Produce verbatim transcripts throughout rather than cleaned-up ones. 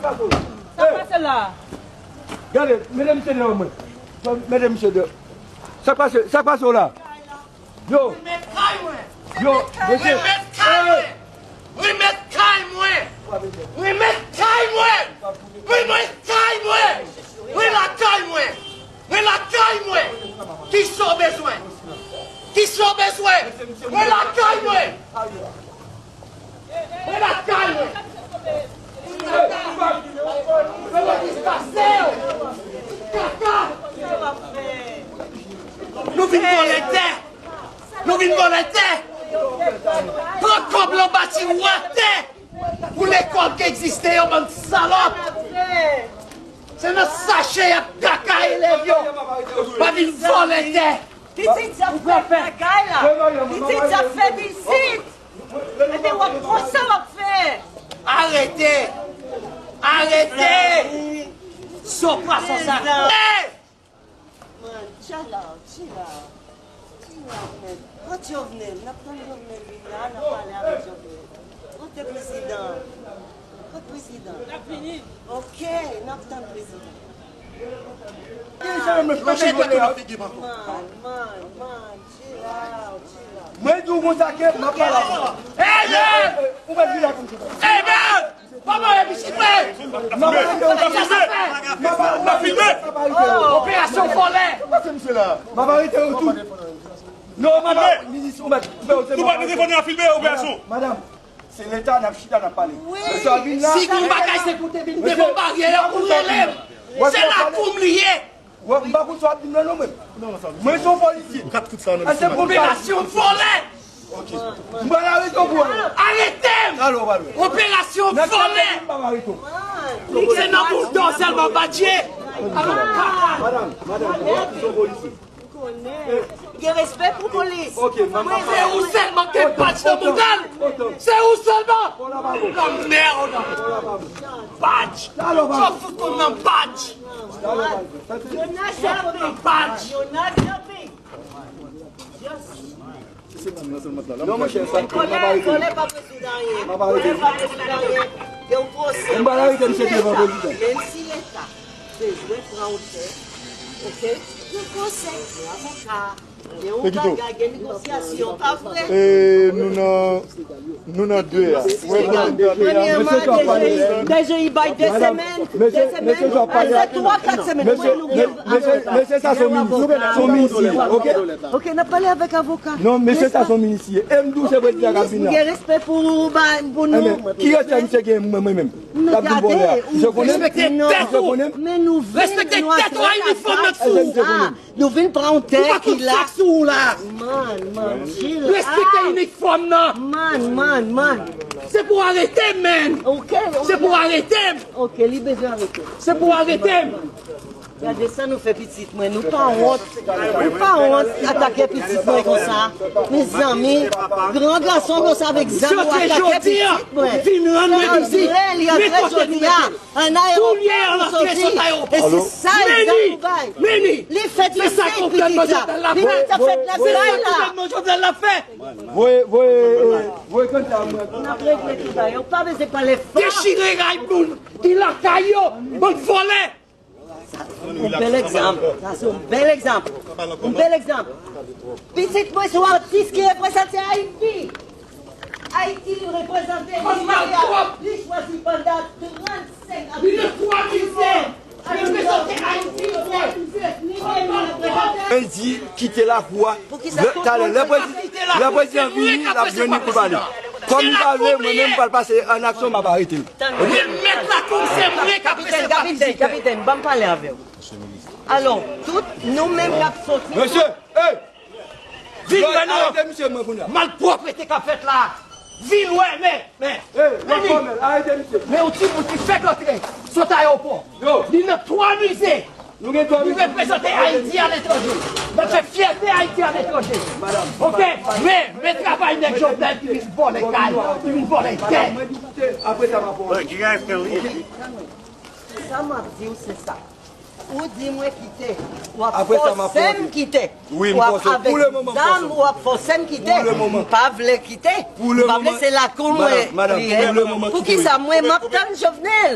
Sa k pase la? Gade, mete misye deyò mwen. Mete misye deyò. Sa k pase, sa k pase w la? Yo. Remèt kay mwen. Yo, mesye. Remèt kay mwen. Remèt kay mwen. Remèt kay mwen. Remèt kay mwen. Remèt lakay mwen. Mwen lakay mwen. Kisa w bezwen? Kisa w bezwen? Mwen lakay mwen. Mwen lakay mwen. Mwen lakay mwen. Kaka. Nou vin vòlè tè. Nou vin vòlè tè. Pran kòb lan bati wè tè. Pou lekòl ki egziste yo, bann salòp. Se nan sache y ap kaka elèv yo. Pa vin vòlè tè. Pitit sa fè lakay la. Pitit sa fè isit. Epi w ap konsa w ap fè. Arete. Arete. Son pwason sa. Man, chill out, chill out. Chill out, man. Kot Jovenel? N ap tann Jovenel vin la, n ap pale avèk Jovenel. Kote prezidan? Kot prezidan? L ap vini. Ok, n ap tann prezidan. Deja, men, mete tet nou nan figi m ankò. Man, man, man, chill out, chill out. Mwen di w konsa ke m ap pale avè w. Hey, man! Ou mèt vin la konsa. Hey, man! Papa, e pitit mwen! M ap filme! M ap filme! Operasyon vòlè! M ap arete yo tou. Non, madanm, minis, ou mèt koupe yo, se mwen. Nou pa mete fò nou a filme operasyon. Madanm, se leta n ap chita, n ap pale. Wi. Mesye a vin la. Si gon bagay se pou te vin devan baryè a, ou rele m. Se lakou m li ye. Wè, m pa konn sa w ap di m nan non, mwen. Mwen se yon polisye. Operasyon vòlè! Ok. M pral arete w pou wè. Arete m! Talè w pral wè. Operasyon vòlè! M pral arete w. Se nan boul dò sèlman badj ye. Madanm, madanm, mwen se yon polisye. Gen respè pou polis. Ok, madanm. Se ou sèlman ke badj nan mouda l. Se ou sèlman. Lanmèd. Badj. Sa w fout konn nan badj. Yo nan shopping. Badj. Yo nan shopping. Non, monchè, sa, m ap arete. Kòlè, kòlè pa pou rezoud anyen. M ap arete. Kòlè pa pou rezoud anyen. Gen yon pwosè. M pa arete misye devan prezidan. Menm si leta bezwen pran otè, ok? Gen pwosè, gen avoka. Gen yon bagay, gen negosyasyon, pa vre? E nou nan Nou nan de a. Premyèman, DG, DG, bay de semèn, de semèn, se twa, kat semèn, mwen nou gen. Mesye, sa se yon minis, se yon minis li ye, ok? Ok, n ap pale avèk avoka. Non, mesye, sa se yon minis li ye. E m di w se prezidan k ap vin la. M gen respè pou, ba, pou nou. Ki respè misye gen mwen, mwen menm? L ap vin vòlè a. Misye konnen m? Misye konnen m? Men nou vin, nou achte kaka. Nou vin pran yon tè ki la. Ou pa konn sa k sou ou la. Man, man, chill out. Respekte inifòm nan. Man, man, man. Se pou arete m, man. Ok, ok. Se pou arete m. Ok, li bezwen arete. Se pou arete m. Gade sa nou fè pitit mwen. Nou pa wont. Nou pa wont atake pitit mwen konsa. Mezanmi, gran gason konsa avèk zam ou atake pitit mwen. Vin rann mwen vizit. Li antre jodi a. An ayewopò pou soti. E se sa egzak ou bay. Li fèt isit, pitit la. Pitit la fèt lakay la. Voye, voye, eh, voye kanta mwen. N ap regle tout bagay. Ou pa bezwen pale fò. Dechire ray moun ki lakay yo, bann vòlè. Yon bèl egzanp. Sa se yon bèl egzanp. Yon bèl egzanp. Pitit mwen se yon atis ki reprezante Ayiti. Ayiti li reprezante, li chwazi pandan trannsenk ane. Li nan twa mize. Li reprezante Ayiti, li reprezante. Mwen di kite lakou a. Talè, lè prezidan, lè prezidan vini, l ap jwenn li pou pale. Kòm li pa vle, mwen menm m pral pase an aksyon, m ap arete l. Remèt lakou, se mwen k ap resevwa vizitè. Kapitèn, kapitèn, ban m pale avè w. Alò, tout nou menm k ap soti. Mesye, hey! Vin wè non. Arete misye mwen kounye a. Malpwòpte k ap fèt la. Vin wè, men, men. Hey, w ap fòmèl, arete misye. Men yon timoun ki fèk rantre, sot ayewopò. Li nan twa mize. Nou gen twa mize. Li reprezante Ayiti aletranje. L ap fè fyète Ayiti aletranje. Ok, men, men travay nèg Jovenel ki vin vòlè kay, ki vin vòlè tè. Apre sa, m ap fè. Sa m ap di w, se sa. Ou di mwen kite. W ap fòse m kite. W ap avèk zam, w ap fòse m kite. M pa vle kite. M pa vle, se lakou mwen li ye. Poukisa mwen m ap tann Jovenel?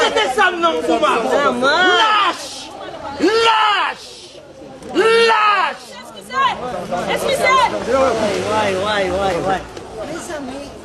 Jete zam nan, Kouba. Lach! Lach! Lach! Eskize! Eskize! Way, way, way, way. Mezanmi.